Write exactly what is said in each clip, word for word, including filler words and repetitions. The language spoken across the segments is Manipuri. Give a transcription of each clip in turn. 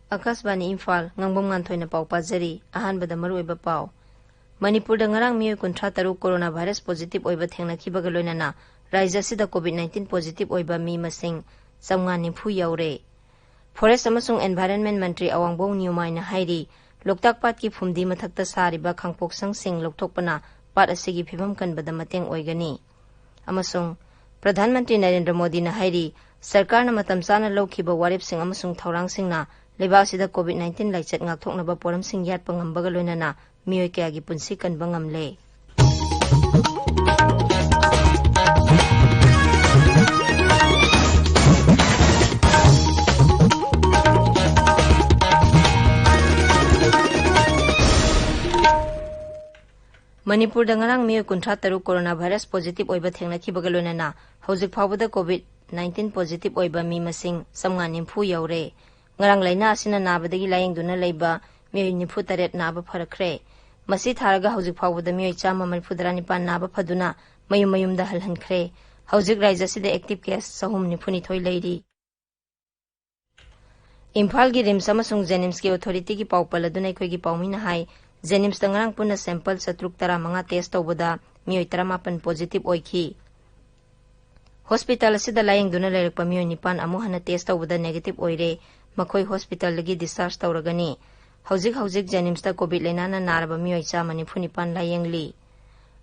ꯑꯥꯀꯥꯁꯕꯥꯅꯤ ꯏꯝꯐꯥꯜ, ꯉꯥꯡꯕꯝ ꯉꯥꯟꯊꯣꯏꯅ ꯄꯥꯎ ꯄꯥꯖꯔꯤ꯫ ꯑꯍꯥꯟꯕꯗ ꯃꯔꯨꯑꯣꯏꯕ ꯄꯥꯎ꯫ ꯃꯅꯤꯄꯨꯔꯗ ꯉꯔꯥꯡ ꯃꯤꯑꯣꯏ ꯀꯨꯟꯊ꯭ꯔꯥ ꯇꯔꯨꯛ corona virus positive ꯑꯣꯏꯕ ꯊꯦꯡꯅꯈꯤꯕꯒ ꯂꯣꯏꯅꯅ ꯔꯥꯖ꯭ꯌ ꯑꯁꯤꯗ COVID nineteen positive ꯑꯣꯏꯕ ꯃꯤ ꯃꯁꯤꯡ ꯆꯥꯝꯃꯉꯥ ꯅꯤꯐꯨ ꯌꯧꯔꯦ꯫ Forest ꯑꯃꯁꯨꯡ Environment ꯃꯟꯇ꯭ꯔꯤ ꯑꯋꯥꯡꯕꯧ ꯅꯤꯎꯃꯥꯏꯅ ꯍꯥꯏꯔꯤ, ꯂꯣꯛꯇꯥꯛ ꯄꯥꯠꯀꯤ ꯐꯨꯝꯗꯤ ꯃꯊꯛꯇ ꯁꯥꯔꯤꯕ ꯈꯥꯡꯄꯣꯛꯁꯪꯁꯤꯡ ꯂꯧꯊꯣꯛꯄꯅ ꯄꯥꯠ ꯑꯁꯤꯒꯤ ꯐꯤꯕꯝ ꯀꯟꯕꯗ ꯃꯇꯦꯡ ꯑꯣꯏꯒꯅꯤ꯫ ꯑꯃꯁꯨꯡ ꯄ꯭ꯔꯙꯥꯟ ꯃꯟꯇ꯭ꯔꯤ ꯅꯔꯦꯟꯗ꯭ꯔ ꯃꯣꯗꯤꯅ ꯍꯥꯏꯔꯤ, ꯁꯔꯀꯥꯔꯅ ꯃꯇꯝ ꯆꯥꯅ ꯂꯧꯈꯤꯕ ꯋꯥꯔꯦꯞꯁꯤꯡ ꯑꯃꯁꯨꯡ ꯊꯧꯔꯥꯡꯁꯤꯡꯅ ꯂꯩꯕꯥꯛ ꯑꯁꯤꯗ COVID nineteen ꯂꯥꯏꯆꯠ ꯉꯥꯛꯊꯣꯛꯅꯕ ꯄꯣꯔꯝꯁꯤꯡ ꯌꯥꯠꯄ ꯉꯝꯕꯒ ꯂꯣꯏꯅꯅ ꯃꯤꯑꯣꯏ ꯀꯌꯥꯒꯤ ꯄꯨꯟꯁꯤ ꯀꯟꯕ ꯉꯝꯂꯦ꯫ ꯃꯅꯤꯄꯨꯔꯗ ꯉꯔꯥꯡ ꯃꯤꯑꯣꯏ ꯀꯨꯟꯊ꯭ꯔꯥ ꯇꯔꯨꯛ corona virus positive ꯑꯣꯏꯕ ꯊꯦꯡꯅꯈꯤꯕꯒ ꯂꯣꯏꯅꯅ ꯍꯧꯖꯤꯛ ꯐꯥꯎꯕꯗ COVID nineteen positive ꯑꯣꯏꯕ ꯃꯤ ꯃꯁꯤꯡ ꯆꯥꯝꯃꯉꯥ ꯅꯤꯐꯨ ꯌꯧꯔꯦ꯫ ꯉꯔꯥꯡ ꯂꯥꯏꯅꯥ ꯑꯁꯤꯅ ꯅꯥꯕꯗꯒꯤ ꯂꯥꯌꯦꯡꯗꯨꯅ ꯂꯩꯕ ꯃꯤꯑꯣꯏ ꯅꯤꯐꯨ ꯇꯔꯦꯠ ꯅꯥꯕ ꯐꯔꯛꯈ꯭ꯔꯦ꯫ ꯃꯁꯤ ꯊꯥꯔꯒ ꯍꯧꯖꯤꯛ ꯐꯥꯎꯕꯗ ꯃꯤꯑꯣꯏ ꯆꯥꯝꯃ ꯃꯔꯤꯐꯨ ꯇꯔꯥꯅꯤꯄꯥꯟ ꯅꯥꯕ ꯐꯗꯨꯅ ꯃꯌꯨꯝ ꯃꯌꯨꯝꯗ ꯍꯜꯍꯟꯈ꯭ꯔꯦ꯫ ꯍꯧꯖꯤꯛ ꯔꯥꯖ꯭ꯌ ꯑꯁꯤꯗ active case ꯆꯍꯨꯝ ꯅꯤꯐꯨ ꯅꯤꯊꯣꯏ ꯂꯩꯔꯤ꯫ ꯏꯝꯐꯥꯜꯒꯤ RIMS ꯑꯃꯁꯨꯡ JNIMSꯀꯤ authorityꯒꯤ ꯄꯥꯎ ꯄꯜꯂꯗꯨꯅ ꯑꯩꯈꯣꯏꯒꯤ ꯄꯥꯎꯃꯤꯅ ꯍꯥꯏ, JNIMSꯇ ꯉꯔꯥꯡ ꯄꯨꯟꯅ sample ꯆꯥꯇ꯭ꯔꯨꯛ ꯇꯔꯥꯃꯉꯥ test ꯇꯧꯕꯗ ꯃꯤꯑꯣꯏ ꯇꯔꯥꯃꯥꯄꯟ positive ꯑꯣꯏꯈꯤ꯫ Hospital ꯑꯁꯤꯗ ꯂꯥꯌꯦꯡꯗꯨꯅ ꯂꯩꯔꯛꯄ ꯃꯤꯑꯣꯏ ꯅꯤꯄꯥꯟ ꯑꯃꯨꯛ ꯍꯟꯅ test ꯇꯧꯕꯗ negative ꯑꯣꯏꯔꯦ꯫ ꯃꯈꯣꯏ hospitalꯗꯒꯤ discharge ꯇꯧꯔꯒꯅꯤ꯫ ꯍꯧꯖꯤꯛ ꯍꯧꯖꯤꯛ JNIMSꯇ COVID ꯂꯥꯏꯅꯥꯅ ꯅꯥꯔꯕ ꯃꯤꯑꯣꯏ ꯆꯥꯝꯃ ꯅꯤꯐꯨ ꯅꯤꯄꯥꯟ ꯂꯥꯌꯦꯡꯂꯤ꯫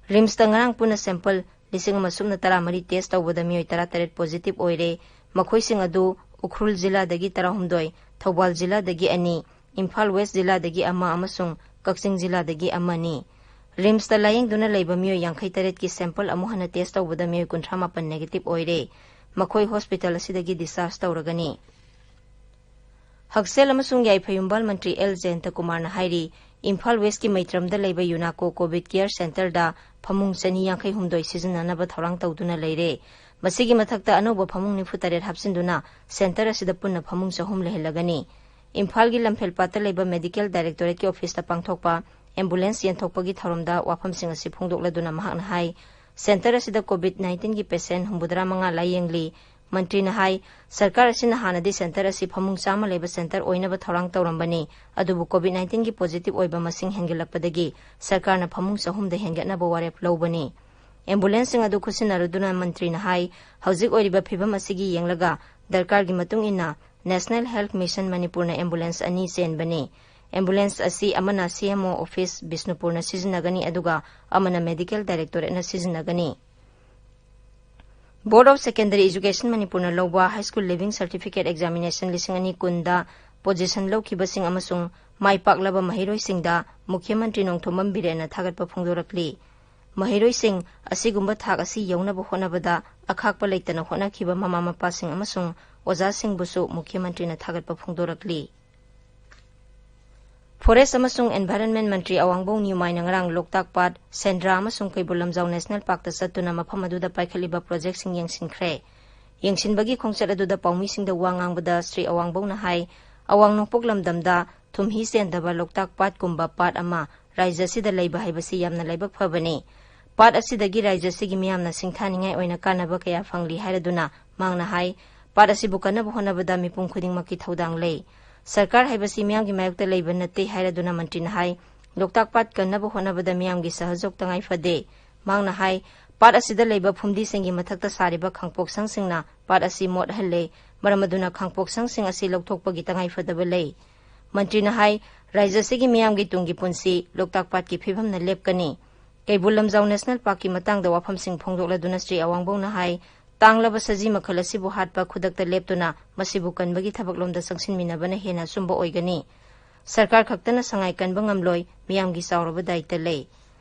RIMSꯇ ꯉꯔꯥꯡ ꯄꯨꯟꯅ sample ꯂꯤꯁꯤꯡ ꯑꯃ ꯁꯨꯞꯅ ꯇꯔꯥꯃꯔꯤ test ꯇꯧꯕꯗ ꯃꯤꯑꯣꯏ ꯇꯔꯥꯇꯔꯦꯠ positive ꯑꯣꯏꯔꯦ꯫ ꯃꯈꯣꯏꯁꯤꯡ ꯑꯗꯨ ꯎꯈ꯭ꯔꯨꯜ ꯖꯤꯂꯥꯗꯒꯤ ꯇꯔꯥꯍꯨꯝꯗꯣꯏ, ꯊꯧꯕꯥꯜ ꯖꯤꯂꯥꯗꯒꯤ ꯑꯅꯤ, ꯏꯝꯐꯥꯜ West ꯖꯤꯂꯥꯗꯒꯤ ꯑꯃ ꯑꯃꯁꯨꯡ ꯀꯛꯆꯤꯡ ꯖꯤꯂꯥꯗꯒꯤ ꯑꯃꯅꯤ꯫ RIMSꯇ ꯂꯥꯌꯦꯡꯗꯨꯅ ꯂꯩꯕ ꯃꯤꯑꯣꯏ ꯌꯥꯡꯈꯩ ꯇꯔꯦꯠꯀꯤ sample ꯑꯃꯨꯛ ꯍꯟꯅ test ꯇꯧꯕꯗ ꯃꯤꯑꯣꯏ ꯀꯨꯟꯊ꯭ꯔꯥ ꯃꯥꯄꯟ negative ꯑꯣꯏꯔꯦ꯫ ꯃꯈꯣꯏ hospital ꯑꯁꯤꯗꯒꯤ discharge ꯇꯧꯔꯒꯅꯤ꯫ ꯍꯛꯁꯦꯜ ꯑꯃꯁꯨꯡ ꯌꯥꯏꯐ ꯌꯨꯝꯕꯥꯜ ꯃꯟꯇ꯭ꯔꯤ ꯑꯦꯜ ꯖꯌꯟꯇꯀꯨꯃꯥꯔꯅ ꯍꯥꯏꯔꯤ, ꯏꯝꯐꯥꯜ Westꯀꯤ ꯃꯩꯇ꯭ꯔꯝꯗ ꯂꯩꯕ UNACO COVID Care Centreꯗ ꯐꯃꯨꯡ ꯆꯅꯤ ꯌꯥꯡꯈꯩ ꯍꯨꯝꯗꯣꯏ ꯁꯤꯖꯤꯟꯅꯅꯕ ꯊꯧꯔꯥꯡ ꯇꯧꯗꯨꯅ ꯂꯩꯔꯦ꯫ ꯃꯁꯤꯒꯤ ꯃꯊꯛꯇ ꯑꯅꯧꯕ ꯐꯃꯨꯡ ꯅꯤꯐꯨ ꯇꯔꯦꯠ ꯍꯥꯞꯆꯤꯟꯗꯨꯅ centre ꯑꯁꯤꯗ ꯄꯨꯟꯅ ꯐꯃꯨꯡ ꯆꯍꯨꯝ ꯂꯩꯍꯜꯂꯒꯅꯤ꯫ ꯏꯝꯐꯥꯜꯒꯤ ꯂꯝꯐꯦꯜꯄꯥꯠꯇ ꯂꯩꯕ Medical Directorateꯀꯤ officeꯇ ꯄꯥꯡꯊꯣꯛꯄ ambulance ꯌꯦꯟꯊꯣꯛꯄꯒꯤ ꯊꯧꯔꯝꯗ ꯋꯥꯐꯝꯁꯤꯡ ꯑꯁꯤ ꯐꯣꯡꯗꯣꯛꯂꯗꯨꯅ ꯃꯍꯥꯛꯅ ꯍꯥꯏ, centre ꯑꯁꯤꯗ COVID nineteenꯒꯤ patient ꯍꯨꯝꯐꯨꯇꯔꯥ ꯃꯉꯥ ꯂꯥꯌꯦꯡꯂꯤ꯫ ꯃꯟꯇ꯭ꯔꯤꯅ ꯍꯥꯏ, ꯁꯔꯀꯥꯔ ꯑꯁꯤꯅ ꯍꯥꯟꯅꯗꯤ ꯁꯦꯟꯇꯔ ꯑꯁꯤ ꯐꯃꯨꯡ ꯆꯥꯝꯃ ꯂꯩꯕ ꯁꯦꯟꯇꯔ ꯑꯣꯏꯅꯕ ꯊꯧꯔꯥꯡ ꯇꯧꯔꯝꯕꯅꯤ, ꯑꯗꯨꯕꯨ ꯀꯣꯚꯤꯗ ꯅꯥꯏꯟꯇꯤꯟꯒꯤ ꯄꯣꯖꯤꯇꯤꯚ ꯑꯣꯏꯕ ꯃꯁꯤꯡ ꯍꯦꯟꯒꯠꯂꯛꯄꯗꯒꯤ ꯁꯔꯀꯥꯔꯅ ꯐꯃꯨꯡ ꯆꯍꯨꯝꯗ ꯍꯦꯟꯒꯠꯅꯕ ꯋꯥꯔꯦꯞ ꯂꯧꯕꯅꯤ꯫ ꯑꯦꯝꯕꯨꯂꯦꯟꯁꯁꯤꯡ ꯑꯗꯨ ꯈꯨꯠꯁꯤꯟꯅꯔꯗꯨꯅ ꯃꯟꯇ꯭ꯔꯤꯅ ꯍꯥꯏ, ꯍꯧꯖꯤꯛ ꯑꯣꯏꯔꯤꯕ ꯐꯤꯕꯝ ꯑꯁꯤꯒꯤ ꯌꯦꯡꯂꯒ ꯗꯔꯀꯥꯔꯒꯤ ꯃꯇꯨꯡ ꯏꯟꯅ National Health Mission ꯃꯅꯤꯄꯨꯔꯅ ꯑꯦꯝꯕꯨꯂꯦꯟꯁ ꯑꯅꯤ ꯆꯦꯟꯕꯅꯤ꯫ ꯑꯦꯝꯕꯨꯂꯦꯟꯁ ꯑꯁꯤ ꯑꯃꯅ ꯁꯤ ꯑꯦꯝ ꯑꯣ ꯑꯣꯐꯤꯁ ꯕꯤꯁꯅꯨꯄꯨꯔꯅ ꯁꯤꯖꯤꯟꯅꯒꯅꯤ, ꯑꯗꯨꯒ ꯑꯃꯅ ꯃꯦꯗꯤꯀꯦꯜ ꯗꯥꯏꯔꯦꯛꯇꯣꯔꯦꯠꯅ ꯁꯤꯖꯤꯟꯅꯒꯅꯤ꯫ Board of Secondary Education ꯃꯅꯤꯄꯨꯔꯅ ꯂꯧꯕ High School Leaving Certificate Examination ꯂꯤꯁꯤꯡ ꯑꯅꯤ ꯀꯨꯟꯗ ꯄꯣꯖꯤꯁꯟ ꯂꯧꯈꯤꯕꯁꯤꯡ ꯑꯃꯁꯨꯡ ꯃꯥꯏ ꯄꯥꯛꯂꯕ ꯃꯍꯩꯔꯣꯏꯁꯤꯡꯗ ꯃꯨꯈ꯭ꯌ ꯃꯟꯇ꯭ꯔꯤ ꯅꯣꯡꯊꯣꯝꯕꯝ ꯕꯤꯔꯦꯟꯅ ꯊꯥꯒꯠꯄ ꯐꯣꯡꯗꯣꯔꯛꯂꯤ꯫ ꯃꯍꯩꯔꯣꯏꯁꯤꯡ ꯑꯁꯤꯒꯨꯝꯕ ꯊꯥꯛ ꯑꯁꯤ ꯌꯧꯅꯕ ꯍꯣꯠꯅꯕꯗ ꯑꯈꯥꯛꯄ ꯂꯩꯇꯅ ꯍꯣꯠꯅꯈꯤꯕ ꯃꯃꯥ ꯃꯄꯥꯁꯤꯡ ꯑꯃꯁꯨꯡ ꯑꯣꯖꯥꯁꯤꯡꯕꯨꯁꯨ ꯃꯨꯈ꯭ꯌ ꯃꯟꯇ꯭ꯔꯤꯅ ꯊꯥꯒꯠꯄ ꯐꯣꯡꯗꯣꯔꯛꯂꯤ꯫ ꯐꯣꯔꯦꯁ ꯑꯃꯁꯨꯡ ꯑꯦꯟꯚꯥꯏꯔꯟꯃꯦꯟ ꯃꯟꯇ꯭ꯔꯤ ꯑꯋꯥꯡꯕꯧ ꯅ꯭ꯌꯨꯃꯥꯏꯅ ꯉꯔꯥꯡ ꯂꯣꯛꯇꯥꯛ ꯄꯥꯠ, ꯁꯦꯟꯗ꯭ꯔꯥ ꯑꯃꯁꯨꯡ ꯀꯩꯕꯨꯜ ꯂꯝꯖꯥꯎ ꯅꯦꯁꯅꯦꯜ ꯄꯥꯔꯛꯇ ꯆꯠꯇꯨꯅ ꯃꯐꯝ ꯑꯗꯨꯗ ꯄꯥꯏꯈꯠꯂꯤꯕ ꯄ꯭ꯔꯣꯖꯦꯛꯁꯤꯡ ꯌꯦꯡꯁꯤꯟꯈ꯭ꯔꯦ꯫ ꯌꯦꯡꯁꯤꯟꯕꯒꯤ ꯈꯣꯡꯆꯠ ꯑꯗꯨꯗ ꯄꯥꯎꯃꯤꯁꯤꯡꯗ ꯋꯥ ꯉꯥꯡꯕꯗ ꯁ꯭ꯔꯤ ꯑꯋꯥꯡꯕꯧꯅ ꯍꯥꯏ, ꯑꯋꯥꯡ ꯅꯣꯡꯄꯣꯛ ꯂꯝꯗꯝꯗ ꯊꯨꯝꯍꯤ ꯆꯦꯟꯗꯕ ꯂꯣꯛꯇꯥꯛ ꯄꯥꯠꯀꯨꯝꯕ ꯄꯥꯠ ꯑꯃ ꯔꯥꯖ꯭ꯌ ꯑꯁꯤꯗ ꯂꯩꯕ ꯍꯥꯏꯕꯁꯤ ꯌꯥꯝꯅ ꯂꯥꯏꯕꯛ ꯐꯕꯅꯤ꯫ ꯄꯥꯠ ꯑꯁꯤꯗꯒꯤ ꯔꯥꯖ꯭ꯌ ꯑꯁꯤꯒꯤ ꯃꯤꯌꯥꯝꯅ ꯁꯤꯡꯊꯥꯅꯤꯡꯉꯥꯏ ꯑꯣꯏꯅ ꯀꯥꯟꯅꯕ ꯀꯌꯥ ꯐꯪꯂꯤ ꯍꯥꯏꯔꯗꯨꯅ ꯃꯍꯥꯛꯅ ꯍꯥꯏ, ꯄꯥꯠ ꯑꯁꯤꯕꯨ ꯀꯟꯅꯕ ꯍꯣꯠꯅꯕꯗ ꯃꯤꯄꯨꯝ ꯈꯨꯗꯤꯡꯃꯛꯀꯤ ꯊꯧꯗꯥꯡ ꯂꯩ꯫ ꯁꯔꯀꯥꯔ ꯍꯥꯏꯕꯁꯤ ꯃꯤꯌꯥꯝꯒꯤ ꯃꯥꯌꯣꯛꯇ ꯂꯩꯕ ꯅꯠꯇꯦ ꯍꯥꯏꯔꯗꯨꯅ ꯃꯟꯇ꯭ꯔꯤꯅ ꯍꯥꯏ, ꯂꯣꯛꯇꯥꯛ ꯄꯥꯠ ꯀꯟꯅꯕ ꯍꯣꯠꯅꯕꯗ ꯃꯤꯌꯥꯝꯒꯤ ꯁꯍꯖꯣꯛ ꯇꯉꯥꯏ ꯐꯗꯦ꯫ ꯃꯍꯥꯛꯅ ꯍꯥꯏ, ꯄꯥꯠ ꯑꯁꯤꯗ ꯂꯩꯕ ꯐꯨꯝꯗꯤꯁꯤꯡꯒꯤ ꯃꯊꯛꯇ ꯁꯥꯔꯤꯕ ꯈꯥꯡꯄꯣꯛꯁꯪꯁꯤꯡꯅ ꯄꯥꯠ ꯑꯁꯤ ꯃꯣꯠꯍꯜꯂꯦ꯫ ꯃꯔꯝ ꯑꯗꯨꯅ ꯈꯥꯡꯄꯣꯛꯁꯪꯁꯤꯡ ꯑꯁꯤ ꯂꯧꯊꯣꯛꯄꯒꯤ ꯇꯉꯥꯏ ꯐꯗꯕ ꯂꯩ꯫ ꯃꯟꯇ꯭ꯔꯤꯅ ꯍꯥꯏ, ꯔꯥꯖ꯭ꯌ ꯑꯁꯤꯒꯤ ꯃꯤꯌꯥꯝꯒꯤ ꯇꯨꯡꯒꯤ ꯄꯨꯟꯁꯤ ꯂꯣꯛꯇꯥꯛ ꯄꯥꯠꯀꯤ ꯐꯤꯕꯝꯅ ꯂꯦꯞꯀꯅꯤ꯫ ꯀꯩꯕꯨꯜ ꯂꯝꯖꯥꯎ ꯅꯦꯁꯅꯦꯜ ꯄꯥꯔꯛꯀꯤ ꯃꯇꯥꯡꯗ ꯋꯥꯐꯝꯁꯤꯡ ꯐꯣꯡꯗꯣꯛꯂꯗꯨꯅ ꯁ꯭ꯔꯤ ꯑꯋꯥꯡꯕꯧꯅ ꯍꯥꯏ, ꯇꯥꯡꯂꯕ ꯁꯖꯤ ꯃꯈꯜ ꯑꯁꯤꯕꯨ ꯍꯥꯠꯄ ꯈꯨꯗꯛꯇ ꯂꯦꯞꯇꯨꯅ ꯃꯁꯤꯕꯨ ꯀꯟꯕꯒꯤ ꯊꯕꯛꯂꯣꯝꯗ ꯆꯪꯁꯤꯟꯃꯤꯟꯅꯕꯅ ꯍꯦꯟꯅ ꯑꯆꯨꯝꯕ ꯑꯣꯏꯒꯅꯤ꯫ ꯁꯔꯀꯥꯔ ꯈꯛꯇꯅ ꯁꯉꯥꯏ ꯀꯟꯕ ꯉꯝꯂꯣꯏ, ꯃꯤꯌꯥꯝꯒꯤ ꯆꯥꯎꯔꯕ ꯗꯥꯌꯤꯠꯇ ꯂꯩ꯫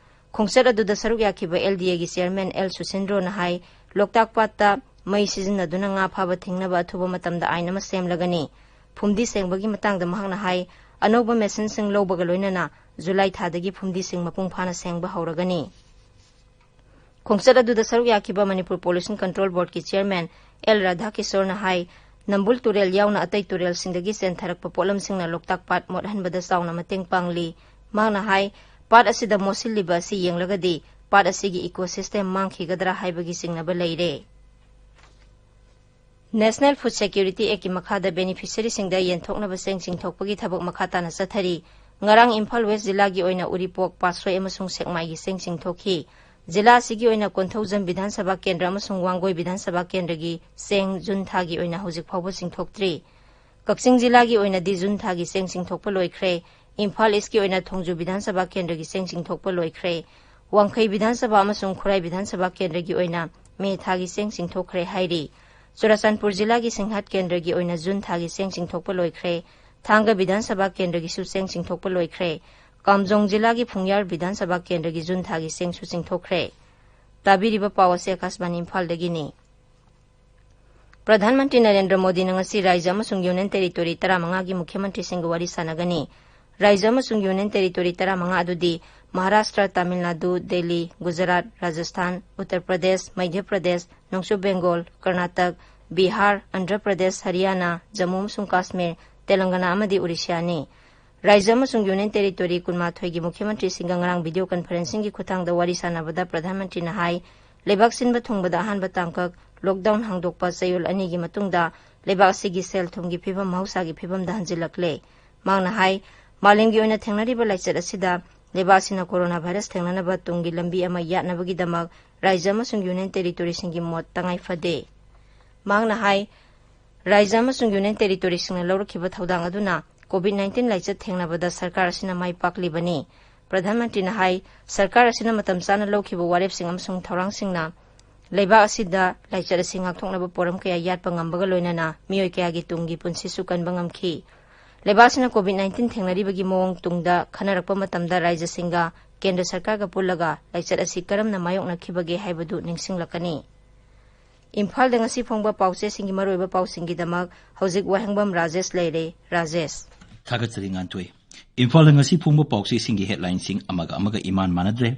ꯈꯣꯡꯆꯠ ꯑꯗꯨꯗ ꯁꯔꯨꯛ ꯌꯥꯈꯤꯕ ꯑꯦꯜ ꯗꯤ ꯑꯦꯒꯤ ꯆꯤꯌꯔꯃꯦꯟ ꯑꯦꯜ ꯁꯨꯁꯤꯟꯗ꯭ꯔꯣꯅ ꯍꯥꯏ, ꯂꯣꯛꯇꯥꯛ ꯄꯥꯠꯇ ꯃꯩ ꯁꯤꯖꯤꯟꯅꯗꯨꯅ ꯉꯥ ꯐꯥꯕ ꯊꯤꯡꯅꯕ ꯑꯊꯨꯕ ꯃꯇꯝꯗ ꯑꯥꯏꯟ ꯑꯃ ꯁꯦꯝꯂꯒꯅꯤ꯫ ꯐꯨꯝꯗꯤ ꯁꯦꯡꯕꯒꯤ ꯃꯇꯥꯡꯗ ꯃꯍꯥꯛꯅ ꯍꯥꯏ, ꯑꯅꯧꯕ ꯃꯦꯁꯤꯟꯁꯤꯡ ꯂꯧꯕꯒ ꯂꯣꯏꯅꯅ ꯖꯨꯂꯥꯏ ꯊꯥꯗꯒꯤ ꯐꯨꯝꯗꯤꯁꯤꯡ ꯃꯄꯨꯡ ꯐꯥꯅ ꯁꯦꯡꯕ ꯍꯧꯔꯒꯅꯤ꯫ ꯈꯣꯡꯆꯠ ꯑꯗꯨꯗ ꯁꯔꯨꯛ ꯌꯥꯈꯤꯕ ꯃꯅꯤꯄꯨꯔ ꯄꯣꯂꯨꯁꯟ ꯀꯟꯇ꯭ꯔꯣꯜ ꯕꯣꯔꯗꯀꯤ ꯆꯤꯌꯔꯃꯦꯟ ꯑꯦꯜ ꯔꯥꯙꯥꯀꯤꯁꯣꯔꯅ ꯍꯥꯏ, ꯅꯝꯕꯨꯜ ꯇꯨꯔꯦꯜ ꯌꯥꯎꯅ ꯑꯇꯩ ꯇꯨꯔꯦꯜꯁꯤꯡꯗꯒꯤ ꯆꯦꯟꯊꯔꯛꯄ ꯄꯣꯠꯂꯝꯁꯤꯡꯅ ꯂꯣꯛꯇꯥꯛ ꯄꯥꯠ ꯃꯣꯠꯍꯟꯕꯗ ꯆꯥꯎꯅ ꯃꯇꯦꯡ ꯄꯥꯡꯂꯤ꯫ ꯃꯍꯥꯛꯅ ꯍꯥꯏ, ꯄꯥꯠ ꯑꯁꯤꯗ ꯃꯣꯠꯁꯤꯜꯂꯤꯕ ꯑꯁꯤ ꯌꯦꯡꯂꯒꯗꯤ ꯄꯥꯠ ꯑꯁꯤꯒꯤ ꯏꯀꯣꯁꯤꯁꯇꯦꯝ ꯃꯥꯡꯈꯤꯒꯗ꯭ꯔꯥ ꯍꯥꯏꯕꯒꯤ ꯆꯤꯡꯅꯕ ꯂꯩꯔꯦ꯫ National Food Security Actꯀꯤ ꯃꯈꯥꯗ beneficiaryꯁꯤꯡꯗ ꯌꯦꯟꯊꯣꯛꯅꯕ ꯆꯦꯡ ꯆꯤꯡꯊꯣꯛꯄꯒꯤ ꯊꯕꯛ ꯃꯈꯥ ꯇꯥꯅ ꯆꯠꯊꯔꯤ꯫ ꯉꯔꯥꯡ ꯏꯝꯐꯥꯜ West ꯖꯤꯂꯥꯒꯤ ꯑꯣꯏꯅ ꯎꯔꯤꯄꯣꯛ, ꯄꯥꯠꯁꯣꯏ ꯑꯃꯁꯨꯡ ꯁꯦꯛꯃꯥꯏꯒꯤ ꯆꯦꯡ ꯆꯤꯡꯊꯣꯛꯈꯤ꯫ ꯖꯤꯂꯥ ꯑꯁꯤꯒꯤ ꯑꯣꯏꯅ ꯀꯣꯟꯊꯧꯖꯝ ꯕꯤꯙꯥꯟ ꯁꯚꯥ ꯀꯦꯟꯗ꯭ꯔ ꯑꯃꯁꯨꯡ ꯋꯥꯡꯒꯣꯏ ꯕꯤꯙꯥꯟ ꯁꯚꯥ ꯀꯦꯟꯗ꯭ꯔꯒꯤ ꯆꯦꯡ ꯖꯨꯟ ꯊꯥꯒꯤ ꯑꯣꯏꯅ ꯍꯧꯖꯤꯛ ꯐꯥꯎꯕ ꯆꯤꯡꯊꯣꯛꯇ꯭ꯔꯤ꯫ ꯀꯛꯆꯤꯡ ꯖꯤꯂꯥꯒꯤ ꯑꯣꯏꯅꯗꯤ ꯖꯨꯟ ꯊꯥꯒꯤ ꯆꯦꯡ ꯆꯤꯡꯊꯣꯛꯄ ꯂꯣꯏꯈ꯭ꯔꯦ꯫ ꯏꯝꯐꯥꯜ Eastꯀꯤ ꯑꯣꯏꯅ ꯊꯣꯡꯖꯨ ꯕꯤꯙꯥꯟ ꯁꯚꯥ ꯀꯦꯟꯗ꯭ꯔꯒꯤ ꯆꯦꯡ ꯆꯤꯡꯊꯣꯛꯄ ꯂꯣꯏꯈ꯭ꯔꯦ꯫ ꯋꯥꯡꯈꯩ ꯕꯤꯙꯥꯟ ꯁꯚꯥ ꯑꯃꯁꯨꯡ ꯈꯨꯔꯥꯏ ꯕꯤꯙꯥꯟ ꯁꯚꯥ ꯀꯦꯟꯗ꯭ꯔꯒꯤ ꯑꯣꯏꯅ ꯃꯦ ꯊꯥꯒꯤ ꯆꯦꯡ ꯆꯤꯡꯊꯣꯛꯈ꯭ꯔꯦ ꯍꯥꯏꯔꯤ꯫ ꯆꯨꯔꯆꯥꯟꯄꯨꯔ ꯖꯤꯂꯥꯒꯤ ꯁꯤꯡꯍꯠ ꯀꯦꯟꯗ꯭ꯔꯒꯤ ꯑꯣꯏꯅ ꯖꯨꯟ ꯊꯥꯒꯤ ꯆꯦꯡ ꯆꯤꯡꯊꯣꯛꯄ ꯂꯣꯏꯈ꯭ꯔꯦ꯫ ꯊꯥꯡꯒ ꯕꯤꯙꯥꯟ ꯁꯚꯥ ꯀꯦꯟꯗ꯭ꯔꯒꯤꯁꯨ ꯆꯦꯡ ꯆꯤꯡꯊꯣꯛꯄ ꯂꯣꯏꯈ꯭ꯔꯦ꯫ ꯀꯥꯝꯖꯣꯡ ꯖꯤꯂꯥꯒꯤ ꯐꯨꯡꯌꯥꯔ ꯕꯤꯙꯥꯟ ꯁꯚꯥ ꯀꯦꯟꯗ꯭ꯔꯒꯤ ꯖꯨꯟ ꯊꯥꯒꯤ ꯆꯦꯡꯁꯨ ꯆꯤꯡꯊꯣꯛꯈ꯭ꯔꯦ꯫ ꯇꯥꯕꯤꯔꯤꯕ ꯄꯥꯎ ꯑꯁꯤ ꯑꯀꯥꯁꯕꯥꯅꯤ ꯏꯝꯐꯥꯜꯗꯒꯤꯅꯤ꯫ ꯄ꯭ꯔꯙꯥꯟ ꯃꯟꯇ꯭ꯔꯤ ꯅꯔꯦꯟꯗ꯭ꯔ ꯃꯣꯗꯤꯅ ꯉꯁꯤ ꯔꯥꯖ꯭ꯌ ꯑꯃꯁꯨꯡ ꯌꯨꯅꯤꯌꯟ ꯇꯦꯔꯤꯇꯣꯔꯤ ꯇꯔꯥꯃꯉꯥꯒꯤ ꯃꯨꯈ꯭ꯌ ꯃꯟꯇ꯭ꯔꯤꯁꯤꯡꯒ ꯋꯥꯔꯤ ꯁꯥꯟꯅꯒꯅꯤ꯫ ꯔꯥꯖ꯭ꯌ ꯑꯃꯁꯨꯡ ꯌꯨꯅꯤꯌꯟ ꯇꯦꯔꯤꯇꯣꯔꯤ ꯇꯔꯥꯃꯉꯥ ꯑꯗꯨꯗꯤ ꯃꯍꯥꯔꯥꯁꯇ꯭ꯔ, ꯇꯥꯃꯤꯜ ꯅꯥꯗꯨ, ꯗꯦꯜꯂꯤ, ꯒꯨꯖꯔꯥꯠ, ꯔꯥꯖꯁꯊꯥꯟ, ꯎꯠꯇꯔ ꯄ꯭ꯔꯗꯦꯁ, ꯃꯙ꯭ꯌ ꯄ꯭ꯔꯗꯦꯁ, ꯅꯣꯡꯆꯨꯞ ꯕꯦꯡꯒꯣꯜ, ꯀꯔꯅꯥꯇꯛ, ꯕꯤꯍꯥꯔ, ꯑꯟꯙ꯭ꯔ ꯄ꯭ꯔꯗꯦꯁ, ꯍꯔꯤꯌꯥꯅꯥ, ꯖꯝꯃꯨ ꯑꯃꯁꯨꯡ ꯀꯥꯁꯃꯤꯔ, ꯇꯦꯂꯪꯒꯅꯥ ꯑꯃꯗꯤ ꯎꯔꯤꯁ꯭ꯌꯥꯅꯤ꯫ ꯔꯥꯖ꯭ꯌ ꯑꯃꯁꯨꯡ ꯌꯨꯅꯤꯌꯟ ꯇꯦꯔꯤꯇꯣꯔꯤ ꯀꯨꯟꯃꯥꯊꯣꯏꯒꯤ ꯃꯨꯈ꯭ꯌ ꯃꯟꯇ꯭ꯔꯤꯁꯤꯡꯒ ꯉꯔꯥꯡ video conferencingꯒꯤ ꯈꯨꯠꯊꯥꯡꯗ ꯋꯥꯔꯤ ꯁꯥꯟꯅꯕꯗ ꯄ꯭ꯔꯙꯥꯟ ꯃꯟꯇ꯭ꯔꯤꯅ ꯍꯥꯏ, ꯂꯩꯕꯥꯛ ꯁꯤꯟꯕ ꯊꯨꯡꯕꯗ ꯑꯍꯥꯟꯕ ꯇꯥꯡꯀꯛ lockdown ꯍꯥꯡꯗꯣꯛꯄ ꯆꯌꯣꯜ ꯑꯅꯤꯒꯤ ꯃꯇꯨꯡꯗ ꯂꯩꯕꯥꯛ ꯑꯁꯤꯒꯤ ꯁꯦꯜ ꯊꯨꯝꯒꯤ ꯐꯤꯕꯝ ꯃꯍꯧꯁꯥꯒꯤ ꯐꯤꯕꯝꯗ ꯍꯟꯖꯤꯜꯂꯛꯂꯦ꯫ ꯃꯍꯥꯛꯅ ꯍꯥꯏ, ꯃꯥꯂꯦꯝꯒꯤ ꯑꯣꯏꯅ ꯊꯦꯡꯅꯔꯤꯕ ꯂꯥꯏꯆꯠ ꯑꯁꯤꯗ ꯂꯩꯕꯥꯛ ꯑꯁꯤꯅ corona virus ꯊꯦꯡꯅꯅꯕ ꯇꯨꯡꯒꯤ ꯂꯝꯕꯤ ꯑꯃ ꯌꯥꯠꯅꯕꯒꯤꯗꯃꯛ ꯔꯥꯖ꯭ꯌ ꯑꯃꯁꯨꯡ ꯌꯨꯅꯤꯌꯟ ꯇꯦꯔꯤꯇꯣꯔꯤꯁꯤꯡꯒꯤ ꯃꯣꯠ ꯇꯉꯥꯏ ꯐꯗꯦ꯫ ꯃꯍꯥꯛꯅ ꯍꯥꯏ, ꯔꯥꯖ꯭ꯌ ꯑꯃꯁꯨꯡ ꯌꯨꯅꯤꯌꯟ ꯇꯦꯔꯤꯇꯣꯔꯤꯁꯤꯡꯅ ꯂꯧꯔꯛꯈꯤꯕ ꯊꯧꯗꯥꯡ ꯑꯗꯨꯅ COVID nineteen ꯂꯥꯏꯆꯠ ꯊꯦꯡꯅꯕꯗ ꯁꯔꯀꯥꯔ ꯑꯁꯤꯅ ꯃꯥꯏ ꯄꯥꯛꯂꯤꯕꯅꯤ꯫ ꯄ꯭ꯔꯙꯥꯟ ꯃꯟꯇ꯭ꯔꯤꯅ ꯍꯥꯏ, ꯁꯔꯀꯥꯔ ꯑꯁꯤꯅ ꯃꯇꯝ ꯆꯥꯅ ꯂꯧꯈꯤꯕ ꯋꯥꯔꯦꯞꯁꯤꯡ ꯑꯃꯁꯨꯡ ꯊꯧꯔꯥꯡꯁꯤꯡꯅ ꯂꯩꯕꯥꯛ ꯑꯁꯤꯗ ꯂꯥꯏꯆꯠ ꯑꯁꯤ ꯉꯥꯛꯊꯣꯛꯅꯕ ꯄꯣꯔꯝ ꯀꯌꯥ ꯌꯥꯠꯄ ꯉꯝꯕꯒ ꯂꯣꯏꯅꯅ ꯃꯤꯑꯣꯏ ꯀꯌꯥꯒꯤ ꯇꯨꯡꯒꯤ ꯄꯨꯟꯁꯤꯁꯨ ꯀꯟꯕ ꯉꯝꯈꯤ꯫ ꯂꯩꯕꯥꯛ ꯑꯁꯤꯅ COVID nineteen ꯊꯦꯡꯅꯔꯤꯕꯒꯤ ꯃꯑꯣꯡ ꯇꯨꯡꯗ ꯈꯟꯅꯔꯛꯄ ꯃꯇꯝꯗ ꯔꯥꯖ꯭ꯌꯁꯤꯡꯒ ꯀꯦꯟꯗ꯭ꯔ ꯁꯔꯀꯥꯔꯒ ꯄꯨꯜꯂꯒ ꯂꯥꯏꯆꯠ ꯑꯁꯤ ꯀꯔꯝꯅ ꯃꯥꯌꯣꯛꯅꯈꯤꯕꯒꯦ ꯍꯥꯏꯕꯗꯨ ꯅꯤꯡꯁꯤꯡꯂꯛꯀꯅꯤ꯫ ꯏꯝꯐꯥꯜꯗ ꯉꯁꯤ ꯐꯣꯡꯕ ꯄꯥꯎꯆꯦꯁꯤꯡꯒꯤ ꯃꯔꯨꯑꯣꯏꯕ ꯄꯥꯎꯁꯤꯡꯒꯤꯗꯃꯛ ꯍꯧꯖꯤꯛ ꯋꯥꯍꯦꯡꯕꯝ ꯔꯥꯖꯦꯁ ꯂꯩꯔꯦ꯫ ꯔꯥꯖꯦꯁ꯫ ꯊꯥꯒꯠꯆꯔꯤ ꯉꯥꯟꯊꯣꯏ꯫ ꯏꯝꯐꯥꯜꯗ ꯉꯁꯤ ꯐꯣꯡꯕ ꯄꯥꯎꯆꯦꯁꯤꯡꯒꯤ headlineꯁꯤꯡ ꯑꯃꯒ ꯑꯃꯒ ꯏꯃꯥꯟ ꯃꯥꯟꯅꯗ꯭ꯔꯦ꯫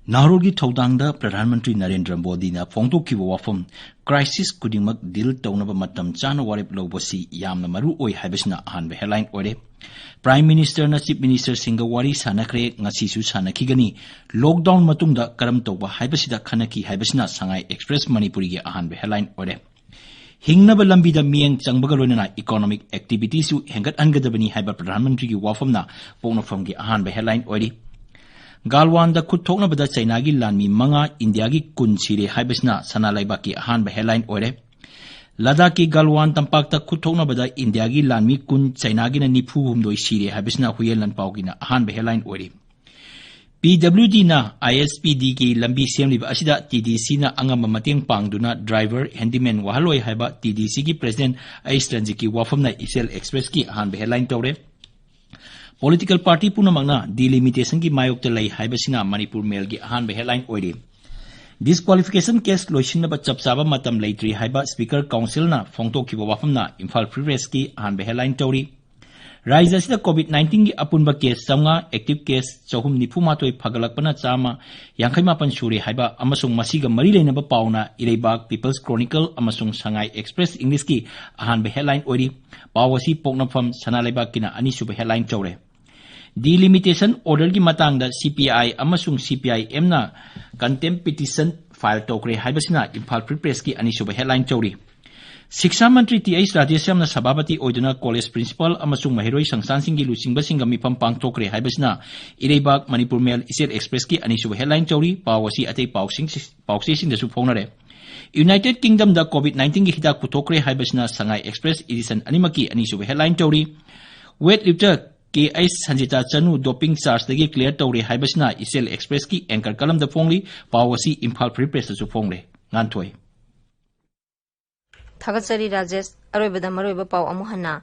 ꯅꯥꯔꯣꯜꯒꯤ ꯊꯧꯗꯥꯡꯗ ꯄ꯭ꯔꯙꯥꯟ ꯃꯟꯇ꯭ꯔꯤ ꯅꯔꯦꯟꯗ꯭ꯔ ꯃꯣꯗꯤꯅ ꯐꯣꯡꯗꯣꯛꯈꯤꯕ ꯋꯥꯐꯝ, crisis ꯈꯨꯗꯤꯡꯃꯛ deal ꯇꯧꯅꯕ ꯃꯇꯝ ꯆꯥꯅ ꯋꯥꯔꯦꯞ ꯂꯧꯕꯁꯤ ꯌꯥꯝꯅ ꯃꯔꯨ ꯑꯣꯏ ꯍꯥꯏꯕꯁꯤꯅ ꯑꯍꯥꯟꯕ headline ꯑꯣꯏꯔꯦ꯫ Prime Ministerꯅ Chief Ministerꯁꯤꯡꯒ ꯋꯥꯔꯤ ꯁꯥꯟꯅꯈ꯭ꯔꯦ, ꯉꯁꯤꯁꯨ ꯁꯥꯟꯅꯈꯤꯒꯅꯤ꯫ Lockdown ꯃꯇꯨꯡꯗ ꯀꯔꯝ ꯇꯧꯕ ꯍꯥꯏꯕꯁꯤꯗ ꯈꯟꯅꯈꯤ ꯍꯥꯏꯕꯁꯤꯅ ꯁꯉꯥꯏ Express ꯃꯅꯤꯄꯨꯔꯤꯒꯤ ꯑꯍꯥꯟꯕ headline ꯑꯣꯏꯔꯦ꯫ ꯍꯤꯡꯅꯕ ꯂꯝꯕꯤꯗ ꯃꯤꯠꯌꯦꯡ ꯆꯪꯕꯒ ꯂꯣꯏꯅꯅ economic activityꯁꯨ ꯍꯦꯟꯒꯠꯍꯟꯒꯗꯕꯅꯤ ꯍꯥꯏꯕ ꯄ꯭ꯔꯙꯥꯟ ꯃꯟꯇ꯭ꯔꯤꯒꯤ ꯋꯥꯐꯝꯅ ꯄꯣꯛꯅꯐꯝꯒꯤ ꯑꯍꯥꯟꯕ headline ꯑꯣꯏꯔꯤ꯫ ꯒꯥꯜꯋꯥꯟꯗ ꯈꯨꯠ ꯊꯣꯛꯅꯕꯗ ꯆꯩꯅꯥꯒꯤ ꯂꯥꯟꯃꯤ ꯃꯉꯥ, ꯏꯟꯗꯤꯌꯥꯒꯤ ꯀꯨꯟ ꯁꯤꯔꯦ ꯍꯥꯏꯕꯁꯤꯅ ꯁꯅꯥ ꯂꯩꯕꯥꯛꯀꯤ ꯑꯍꯥꯟꯕ headline ꯑꯣꯏꯔꯦ꯫ ꯂꯗꯥꯈꯀꯤ ꯒꯥꯜꯋꯥꯟ ꯇꯝꯄꯥꯛꯇ ꯈꯨꯠ ꯊꯣꯛꯅꯕꯗ ꯏꯟꯗꯤꯌꯥꯒꯤ ꯂꯥꯟꯃꯤ ꯀꯨꯟ, ꯆꯩꯅꯥꯒꯤꯅ ꯅꯤꯐꯨ ꯍꯨꯝꯗꯣꯏ ꯁꯤꯔꯦ ꯍꯥꯏꯕꯁꯤꯅ ꯍꯨꯏꯌꯦꯟ ꯂꯥꯟꯄꯥꯎꯒꯤꯅ ꯑꯍꯥꯟꯕ headline ꯑꯣꯏꯔꯤ꯫ ꯄꯤ ꯗꯕ꯭ꯂꯤꯎ ꯗꯤꯅ ꯑꯥꯏ ꯑꯦꯁ ꯄꯤ ꯗꯤꯒꯤ ꯂꯝꯕꯤ ꯁꯦꯝꯂꯤꯕ ꯑꯁꯤꯗ ꯇꯤ ꯗꯤ ꯁꯤꯅ ꯑꯉꯝꯕ ꯃꯇꯦꯡ ꯄꯥꯡꯗꯨꯅ driver, handyman ꯋꯥꯍꯜꯂꯣꯏ ꯍꯥꯏꯕ ꯇꯤ ꯗꯤ ꯁꯤꯒꯤ president ꯑꯩꯁ ꯔꯟꯖꯤꯠꯀꯤ ꯋꯥꯐꯝꯅ ꯏꯆꯦꯜ Expressꯀꯤ ꯑꯍꯥꯟꯕ headline ꯇꯧꯔꯦ꯫ Political party ꯄꯨꯝꯅꯃꯛꯅ delimitationꯒꯤ ꯃꯥꯌꯣꯛꯇ ꯂꯩ ꯍꯥꯏꯕꯁꯤꯅ ꯃꯅꯤꯄꯨꯔ Mailꯒꯤ ꯑꯍꯥꯟꯕ headline ꯑꯣꯏꯔꯤ꯫ Disqualification case ꯂꯣꯏꯁꯤꯟꯅꯕ ꯆꯞ ꯆꯥꯕ ꯃꯇꯝ ꯂꯩꯇ꯭ꯔꯤ ꯍꯥꯏꯕ Speaker Councilꯅ ꯐꯣꯡꯗꯣꯛꯈꯤꯕ ꯋꯥꯐꯝꯅ ꯏꯝꯐꯥꯜ Free Pressꯀꯤ ꯑꯍꯥꯟꯕ headline ꯇꯧꯔꯤ꯫ ꯔꯥꯖ꯭ꯌ ꯑꯁꯤꯗ COVID nineteenꯒꯤ ꯑꯄꯨꯟꯕ case ꯆꯥꯝꯃꯉꯥ, active case ꯆꯍꯨꯝ ꯅꯤꯐꯨ ꯃꯥꯊꯣꯏ, ꯐꯒꯠꯂꯛꯄꯅ ꯆꯥꯝꯃ ꯌꯥꯡꯈꯩ ꯃꯥꯄꯟ ꯁꯨꯔꯦ ꯍꯥꯏꯕ ꯑꯃꯁꯨꯡ ꯃꯁꯤꯒ ꯃꯔꯤ ꯂꯩꯅꯕ ꯄꯥꯎꯅ ꯏꯔꯩꯕꯥꯛ, People's Chronicle ꯑꯃꯁꯨꯡ ꯁꯉꯥꯏ Express Englishꯀꯤ ꯑꯍꯥꯟꯕ headline ꯑꯣꯏꯔꯤ꯫ ꯄꯥꯎ ꯑꯁꯤ ꯄꯣꯛꯅꯐꯝ ꯁꯅꯥ ꯂꯩꯕꯥꯛꯀꯤꯅ ꯑꯅꯤꯁꯨꯕ headline ꯇꯧꯔꯦ꯫ Delimitation orderꯒꯤ ꯃꯇꯥꯡꯗ ꯁꯤ ꯄꯤ ꯑꯥꯏ ꯑꯃꯁꯨꯡ ꯁꯤ P I ꯑꯦꯝꯅ contempt petition file ꯇꯧꯈ꯭ꯔꯦ ꯍꯥꯏꯕꯁꯤꯅ ꯏꯝꯐꯥꯜ Free Pressꯀꯤ ꯑꯅꯤꯁꯨꯕ headline ꯇꯧꯔꯤ꯫ ꯁꯤꯛꯁꯥ ꯃꯟꯇ꯭ꯔꯤ ꯇꯤ ꯑꯩꯆ ꯔꯥꯙꯦꯁ꯭ꯌꯥꯝꯅ ꯁꯚꯥꯄꯇꯤ ꯑꯣꯏꯗꯨꯅ college principal ꯑꯃꯁꯨꯡ ꯃꯍꯩꯔꯣꯏ ꯁꯪꯁꯊꯥꯟꯁꯤꯡꯒꯤ ꯂꯨꯆꯤꯡꯕꯁꯤꯡꯒ ꯃꯤꯐꯝ ꯄꯥꯡꯊꯣꯛꯈ꯭ꯔꯦ ꯍꯥꯏꯕꯁꯤꯅ ꯏꯔꯩꯕꯥꯛ, ꯃꯅꯤꯄꯨꯔ Mail, ꯏꯆꯦꯜ Expressꯀꯤ ꯑꯅꯤꯁꯨꯕ headline ꯇꯧꯔꯤ꯫ ꯄꯥꯎ ꯑꯁꯤ ꯑꯇꯩ ꯄꯥꯎꯁꯤꯡ, ꯄꯥꯎꯆꯦꯁꯤꯡꯗꯁꯨ ꯐꯣꯡꯅꯔꯦ꯫ United Kingdomꯗ COVID nineteenꯒꯤ ꯍꯤꯗꯥꯛ ꯄꯨꯊꯣꯛꯈ꯭ꯔꯦ ꯍꯥꯏꯕꯁꯤꯅ ꯁꯉꯥꯏ Express edition ꯑꯅꯤꯃꯛꯀꯤ ꯑꯅꯤꯁꯨꯕ headline ꯇꯧꯔꯤ꯫ Weightlifter ꯀꯦ ꯑꯩꯆ ꯁꯟꯖꯤꯇꯥ ꯆꯅꯨ doping chargeꯗꯒꯤ clear ꯇꯧꯔꯦ ꯍꯥꯏꯕꯁꯤꯅ ꯏꯆꯦꯜ Expressꯀꯤ anchor columnꯗ ꯐꯣꯡꯂꯤ꯫ ꯄꯥꯎ ꯑꯁꯤ ꯏꯝꯐꯥꯜ Free Pressꯇꯁꯨ ꯐꯣꯡꯂꯦ꯫ ꯉꯥꯟꯊꯣꯏ꯫ ꯊꯥꯒꯠꯆꯔꯤ ꯔꯥꯖꯦꯁ꯫ ꯑꯔꯣꯏꯕꯗ ꯃꯔꯨꯑꯣꯏꯕ ꯄꯥꯎ ꯑꯃꯨꯛ ꯍꯟꯅ꯫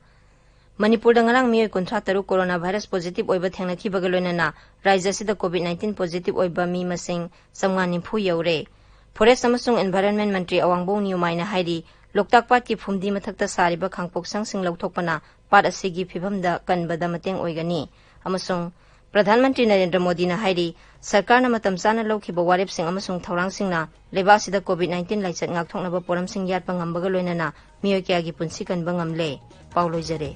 ꯃꯅꯤꯄꯨꯔꯗ ꯉꯔꯥꯡ ꯃꯤꯑꯣꯏ ꯀꯨꯟꯊ꯭ꯔꯥ ꯇꯔꯨꯛ corona virus positive ꯑꯣꯏꯕ ꯊꯦꯡꯅꯈꯤꯕꯒ ꯂꯣꯏꯅꯅ ꯔꯥꯖ꯭ꯌ ꯑꯁꯤꯗ COVID nineteen positive ꯑꯣꯏꯕ ꯃꯤ ꯃꯁꯤꯡ ꯆꯥꯝꯃꯉꯥ ꯅꯤꯐꯨ ꯌꯧꯔꯦ꯫ Forest ꯑꯃꯁꯨꯡ Environment ꯃꯟꯇ꯭ꯔꯤ ꯑꯋꯥꯡꯕꯧ ꯅꯤꯌꯨꯃꯥꯏꯅ ꯍꯥꯏꯔꯤ, ꯂꯣꯛꯇꯥꯛ ꯄꯥꯠꯀꯤ ꯐꯨꯝꯗꯤ ꯃꯊꯛꯇ ꯁꯥꯔꯤꯕ ꯈꯥꯡꯄꯣꯛꯁꯪꯁꯤꯡ ꯂꯧꯊꯣꯛꯄꯅ ꯄꯥꯠ ꯑꯁꯤꯒꯤ ꯐꯤꯕꯝꯗ ꯀꯟꯕꯗ ꯃꯇꯦꯡ ꯑꯣꯏꯒꯅꯤ꯫ ꯑꯃꯁꯨꯡ ꯄ꯭ꯔꯙꯥꯟ ꯃꯟꯇ꯭ꯔꯤ ꯅꯔꯦꯟꯗ꯭ꯔ ꯃꯣꯗꯤꯅ ꯍꯥꯏꯔꯤ, ꯁꯔꯀꯥꯔꯅ ꯃꯇꯝ ꯆꯥꯅ ꯂꯧꯈꯤꯕ ꯋꯥꯔꯦꯞꯁꯤꯡ ꯑꯃꯁꯨꯡ ꯊꯧꯔꯥꯡꯁꯤꯡꯅ ꯂꯩꯕꯥꯛ ꯑꯁꯤꯗ COVID nineteen ꯂꯥꯏꯆꯠ ꯉꯥꯛꯊꯣꯛꯅꯕ ꯄꯣꯔꯝꯁꯤꯡ ꯌꯥꯠꯄ ꯉꯝꯕꯒ ꯂꯣꯏꯅꯅ ꯃꯤꯑꯣꯏ ꯀꯌꯥꯒꯤ ꯄꯨꯟꯁꯤ ꯀꯟꯕ ꯉꯝꯂꯦ꯫ ꯄꯥꯎ ꯂꯣꯏꯖꯔꯦ꯫